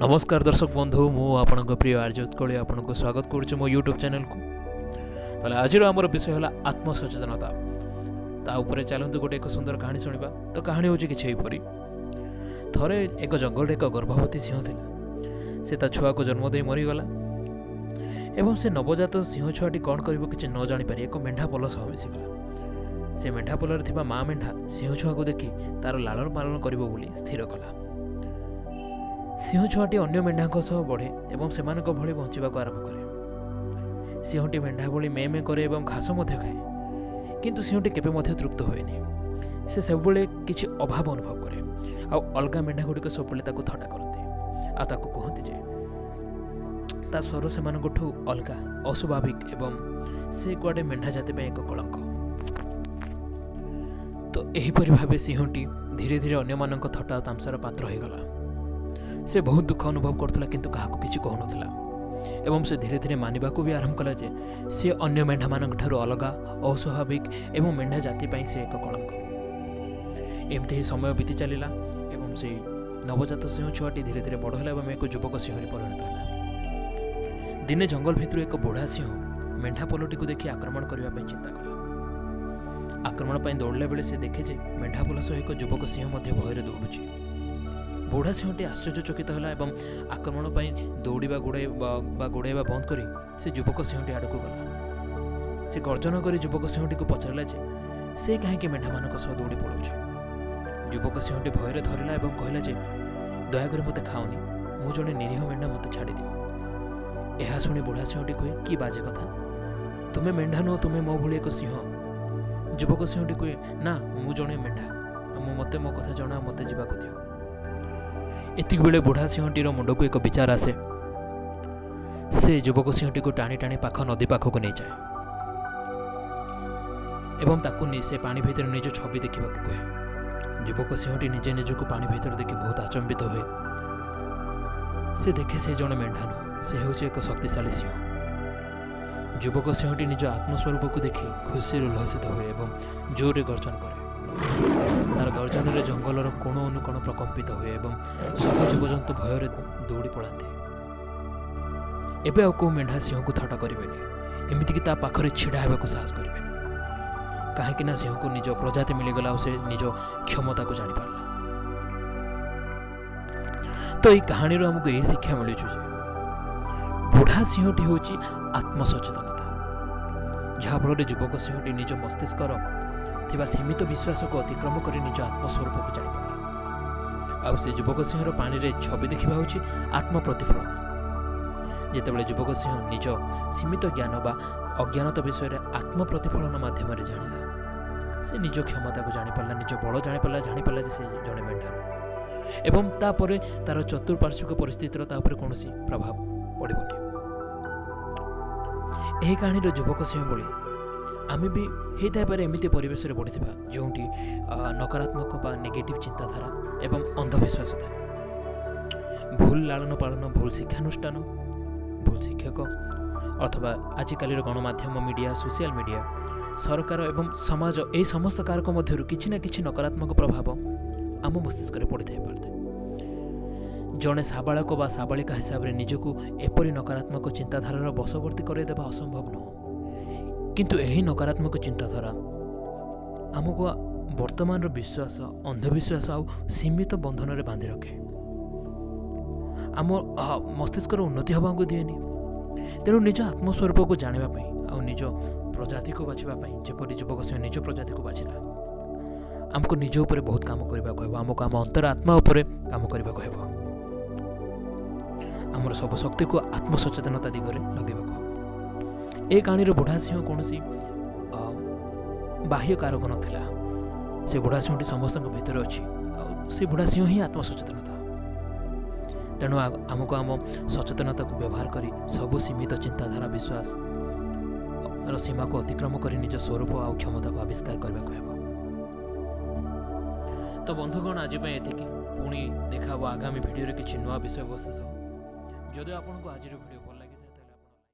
ନମସ୍କାର ଦର୍ଶକ ବନ୍ଧୁ, ମୁଁ ଆପଣଙ୍କ ପ୍ରିୟ ଆର୍ଯ୍ୟ ଉତ୍କଳୀ ଆପଣଙ୍କୁ ସ୍ୱାଗତ କରୁଛି ମୋ ୟୁଟ୍ୟୁବ୍ ଚ୍ୟାନେଲକୁ। ତାହେଲେ ଆଜିର ଆମର ବିଷୟ ହେଲା ଆତ୍ମସଚେତନତା। ତା ଉପରେ ଚାଲନ୍ତୁ ଗୋଟେ ଏକ ସୁନ୍ଦର କାହାଣୀ ଶୁଣିବା। ତ କାହାଣୀ ହେଉଛି କିଛି ଏହିପରି। ଥରେ ଏକ ଜଙ୍ଗଲରେ ଏକ ଗର୍ଭବତୀ ସିଂହ ଥିଲା। ସେ ତା ଛୁଆକୁ ଜନ୍ମ ଦେଇ ମରିଗଲା ଏବଂ ସେ ନବଜାତ ସିଂହ ଛୁଆଟି କ'ଣ କରିବ କିଛି ନ ଜାଣିପାରି ଏକ ମେଣ୍ଢା ପଲ ସହ ମିଶିଗଲା। ସେ ମେଣ୍ଢା ପଲରେ ଥିବା ମା ମେଣ୍ଢା ସିଂହ ଛୁଆକୁ ଦେଖି ତାର ଲାଳନ ପାଳନ କରିବ ବୋଲି ସ୍ଥିର କଲା। ସିଂହ ଛୁଆଟି ଅନ୍ୟ ମେଣ୍ଢାଙ୍କ ସହ ବଢ଼େ ଏବଂ ସେମାନଙ୍କ ଭଳି ବଞ୍ଚିବାକୁ ଆରମ୍ଭ କରେ। ସିଂହଟି ମେଣ୍ଢା ଭଳି ମେ ମେ କରେ ଏବଂ ଘାସ ମଧ୍ୟ ଖାଏ, କିନ୍ତୁ ସିଂହଟି କେବେ ମଧ୍ୟ ତୃପ୍ତ ହୁଏନି। ସେ ସବୁବେଳେ କିଛି ଅଭାବ ଅନୁଭବ କରେ ଆଉ ଅଲଗା ମେଣ୍ଢା ଗୁଡ଼ିକ ସବୁବେଳେ ତାକୁ ଥଟ୍ଟା କରନ୍ତି ଆଉ ତାକୁ କୁହନ୍ତି ଯେ ତା ସ୍ୱର ସେମାନଙ୍କଠୁ ଅଲଗା, ଅସ୍ୱାଭାବିକ ଏବଂ ସେ କୁଆଡ଼େ ମେଣ୍ଢା ଜାତି ପାଇଁ ଏକ କଳଙ୍କ। ତ ଏହିପରି ଭାବେ ସିଂହଟି ଧୀରେ ଧୀରେ ଅନ୍ୟମାନଙ୍କ ଥଟ୍ଟା ଆଉ ତାମସାର ପାତ୍ର ହୋଇଗଲା। ସେ ବହୁତ ଦୁଃଖ ଅନୁଭବ କରୁଥିଲା, କିନ୍ତୁ କାହାକୁ କିଛି କହୁନଥିଲା ଏବଂ ସେ ଧୀରେ ଧୀରେ ମାନିବାକୁ ବି ଆରମ୍ଭ କଲା ଯେ ସେ ଅନ୍ୟ ମେଣ୍ଢାମାନଙ୍କ ଠାରୁ ଅଲଗା, ଅସ୍ୱାଭାବିକ ଏବଂ ମେଣ୍ଢା ଜାତି ପାଇଁ ସେ ଏକ କଳଙ୍କ। ଏମିତି ହିଁ ସମୟ ବିତି ଚାଲିଲା ଏବଂ ସେଇ ନବଜାତ ସିଂହ ଛୁଆଟି ଧୀରେ ଧୀରେ ବଡ଼ ହେଲା ଏବଂ ଏକ ଯୁବକ ସିଂହରେ ପରିଣତ ହେଲା। ଦିନେ ଜଙ୍ଗଲ ଭିତରୁ ଏକ ବୁଢ଼ା ସିଂହ ମେଣ୍ଢା ପଲଟିକୁ ଦେଖି ଆକ୍ରମଣ କରିବା ପାଇଁ ଚିନ୍ତା କଲା। ଆକ୍ରମଣ ପାଇଁ ଦୌଡ଼ିଲା ବେଳେ ସେ ଦେଖେ ଯେ ମେଣ୍ଢା ପଲ ସହ ଏକ ଯୁବକ ସିଂହ ମଧ୍ୟ ଭୟରେ ଦୌଡ଼ୁଛି। ବୁଢ଼ା ସିଂହଟି ଆଶ୍ଚର୍ଯ୍ୟଚକିତ ହେଲା ଏବଂ ଆକ୍ରମଣ ପାଇଁ ଦୌଡ଼ିବା ଗୋଡ଼ାଇବା ବନ୍ଦ କରି ସେ ଯୁବକ ସିଂହଟି ଆଡ଼କୁ ଗଲା। ସେ ଗର୍ଜନ କରି ଯୁବକ ସିଂହଟିକୁ ପଚାରିଲା ଯେ ସେ କାହିଁକି ମେଣ୍ଢାମାନଙ୍କ ସହ ଦୌଡ଼ି ପଳାଉଛି। ଯୁବକ ସିଂହଟି ଭୟରେ ଧରିଲା ଏବଂ କହିଲା ଯେ ଦୟାକରି ମୋତେ ଖାଅନି, ମୁଁ ଜଣେ ନିରୀହ ମେଣ୍ଢା, ମୋତେ ଛାଡ଼ିଦିଅ। ଏହା ଶୁଣି ବୁଢ଼ା ସିଂହଟି କୁହେ, କି ବାଜେ କଥା, ତୁମେ ମେଣ୍ଢା ନୁହଁ, ତୁମେ ମୋ ଭଳି ଏକ ସିଂହ। ଯୁବକ ସିଂହଟି କୁହେ, ନା, ମୁଁ ଜଣେ ମେଣ୍ଢା, ମୁଁ ମୋତେ ମୋ କଥା ଜଣାଅ, ମୋତେ ଯିବାକୁ ଦିଅ। ଏତିକି ବେଳେ ବୁଢ଼ା ସିଂହଟିର ମୁଣ୍ଡକୁ ଏକ ବିଚାର ଆସେ। ସେ ଯୁବକ ସିଂହଟିକୁ ଟାଣି ଟାଣି ପାଖ ନଦୀ ପାଖକୁ ନେଇଯାଏ ଏବଂ ତାକୁ ସେ ପାଣି ଭିତରେ ନିଜ ଛବି ଦେଖିବାକୁ କୁହେ। ଯୁବକ ସିଂହଟି ନିଜେ ନିଜକୁ ପାଣି ଭିତରେ ଦେଖି ବହୁତ ଆଚମ୍ବିତ ହୁଏ। ସେ ଦେଖେ ସେ ଜଣେ ମେଣ୍ଢା ନୁହଁ, ସେ ହେଉଛି ଏକ ଶକ୍ତିଶାଳୀ ସିଂହ। ଯୁବକ ସିଂହଟି ନିଜ ଆତ୍ମସ୍ୱରୂପକୁ ଦେଖି ଖୁସିରେ ଉଲ୍ଲସିତ ହୁଏ ଏବଂ ଜୋରରେ ଗର୍ଜନ କରେ। ତାର ଗର୍ଜନରେ ଜଙ୍ଗଲର କୋଣ ଅନୁକୋଣ ପ୍ରକମ୍ପିତ ହୁଏ ଏବଂ ସବୁ ଜୀବଜନ୍ତୁ ଭୟରେ ଦୌଡ଼ି ପଳାନ୍ତି। ଏବେ ଆଉ କେଉଁ ମେଣ୍ଢା ସିଂହକୁ ଥଟ୍ଟା କରିବେନି, ଏମିତିକି ତା ପାଖରେ ଛିଡ଼ା ହେବାକୁ ସାହସ କରିବେନି, କାହିଁକି ନା ସିଂହକୁ ନିଜ ପ୍ରଜାତି ମିଳିଗଲା ଆଉ ସେ ନିଜ କ୍ଷମତାକୁ ଜାଣିପାରିଲା। ତ ଏଇ କାହାଣୀରୁ ଆମକୁ ଏହି ଶିକ୍ଷା ମିଳୁଛି ଯେ ବୁଢ଼ା ସିଂହଟି ହେଉଛି ଆତ୍ମସଚେତନତା, ଯାହାଫଳରେ ଯୁବକ ସିଂହଟି ନିଜ ମସ୍ତିଷ୍କର ଥିବା ସୀମିତ ବିଶ୍ୱାସକୁ ଅତିକ୍ରମ କରି ନିଜ ଆତ୍ମସ୍ୱରୂପକୁ ଜାଣିପାରିଲା। ଆଉ ସେ ଯୁବକ ସିଂହର ପାଣିରେ ଛବି ଦେଖିବା ହେଉଛି ଆତ୍ମପ୍ରତିଫଳନ। ଯେତେବେଳେ ଯୁବକ ସିଂହ ନିଜ ସୀମିତ ଜ୍ଞାନ ବା ଅଜ୍ଞାନତା ବିଷୟରେ ଆତ୍ମପ୍ରତିଫଳନ ମାଧ୍ୟମରେ ଜାଣିଲା, ସେ ନିଜ କ୍ଷମତାକୁ ଜାଣିପାରିଲା, ନିଜ ବଳ ଜାଣିପାରିଲା, ଜାଣିପାରିଲା ଯେ ସେ ଜଣେ ମେଣ୍ଢା ନୁହେଁ ଏବଂ ତାପରେ ତାର ଚତୁଃପାର୍ଶ୍ୱିକ ପରିସ୍ଥିତିର ତା ଉପରେ କୌଣସି ପ୍ରଭାବ ପଡ଼ିବନି। ଏହି କାହାଣୀର ଯୁବକ ସିଂହ ଭଳି ଆମେ ବି ହେଇଥାଇପାରେ ଏମିତି ପରିବେଶରେ ବଢ଼ିଥିବା ଯେଉଁଠି ନକାରାତ୍ମକ ବା ନେଗେଟିଭ୍ ଚିନ୍ତାଧାରା ଏବଂ ଅନ୍ଧବିଶ୍ୱାସ ଥାଏ। ଭୁଲ ଲାଳନ ପାଳନ, ଭୁଲ ଶିକ୍ଷାନୁଷ୍ଠାନ, ଭୁଲ ଶିକ୍ଷକ ଅଥବା ଆଜିକାଲିର ଗଣମାଧ୍ୟମ, ମିଡ଼ିଆ, ସୋସିଆଲ ମିଡ଼ିଆ, ସରକାର ଏବଂ ସମାଜ, ଏହି ସମସ୍ତ କାରକ ମଧ୍ୟରୁ କିଛି ନା କିଛି ନକାରାତ୍ମକ ପ୍ରଭାବ ଆମ ମସ୍ତିଷ୍କରେ ପଡ଼ିଥାଇ ପାରିଥାଏ। ଜଣେ ସାବାଳକ ବା ସାବାଳିକା ହିସାବରେ ନିଜକୁ ଏପରି ନକାରାତ୍ମକ ଚିନ୍ତାଧାରାର ବଶବର୍ତ୍ତୀ କରାଇଦେବା ଅସମ୍ଭବ ନୁହଁ, କିନ୍ତୁ ଏହି ନକାରାତ୍ମକ ଚିନ୍ତାଧାରା ଆମକୁ ବର୍ତ୍ତମାନର ବିଶ୍ୱାସ, ଅନ୍ଧବିଶ୍ୱାସ ଆଉ ସୀମିତ ବନ୍ଧନରେ ବାନ୍ଧି ରଖେ। ଆମ ମସ୍ତିଷ୍କର ଉନ୍ନତି ହେବାକୁ ଦିଏନି। ତେଣୁ ନିଜ ଆତ୍ମସ୍ୱରୂପକୁ ଜାଣିବା ପାଇଁ ଆଉ ନିଜ ପ୍ରଜାତିକୁ ବାଛିବା ପାଇଁ, ଯେପରି ଯୁବକ ସିଂହ ନିଜ ପ୍ରଜାତିକୁ ବାଛିଲା, ଆମକୁ ନିଜ ଉପରେ ବହୁତ କାମ କରିବାକୁ ହେବ। ଆମକୁ ଆମ ଅନ୍ତର ଆତ୍ମା ଉପରେ କାମ କରିବାକୁ ହେବ। ଆମର ସବୁ ଶକ୍ତିକୁ ଆତ୍ମସଚେତନତା ଦିଗରେ ଲଗାଇବାକୁ ହେବ। ଏ କାହାଣୀର ବୁଢ଼ା ସିଂହ କୌଣସି ବାହ୍ୟ କାରକ ନଥିଲା। ସେ ବୁଢ଼ା ସିଂହଟି ସମସ୍ତଙ୍କ ଭିତରେ ଅଛି ଆଉ ସେ ବୁଢ଼ା ସିଂହ ହିଁ ଆତ୍ମସଚେତନତା। ତେଣୁ ଆମକୁ ଆମ ସଚେତନତାକୁ ବ୍ୟବହାର କରି ସବୁ ସୀମିତ ଚିନ୍ତାଧାରା, ବିଶ୍ୱାସର ସୀମାକୁ ଅତିକ୍ରମ କରି ନିଜ ସ୍ୱରୂପ ଆଉ କ୍ଷମତାକୁ ଆବିଷ୍କାର କରିବାକୁ ହେବ। ତ ବନ୍ଧୁଗଣ, ଆଜି ପାଇଁ ଏତିକି। ପୁଣି ଦେଖା ହେବ ଆଗାମୀ ଭିଡ଼ିଓରେ କିଛି ନୂଆ ବିଷୟବସ୍ତୁ ସହ। ଯଦି ଆପଣଙ୍କୁ ଆଜିର ଭିଡ଼ିଓ ଭଲ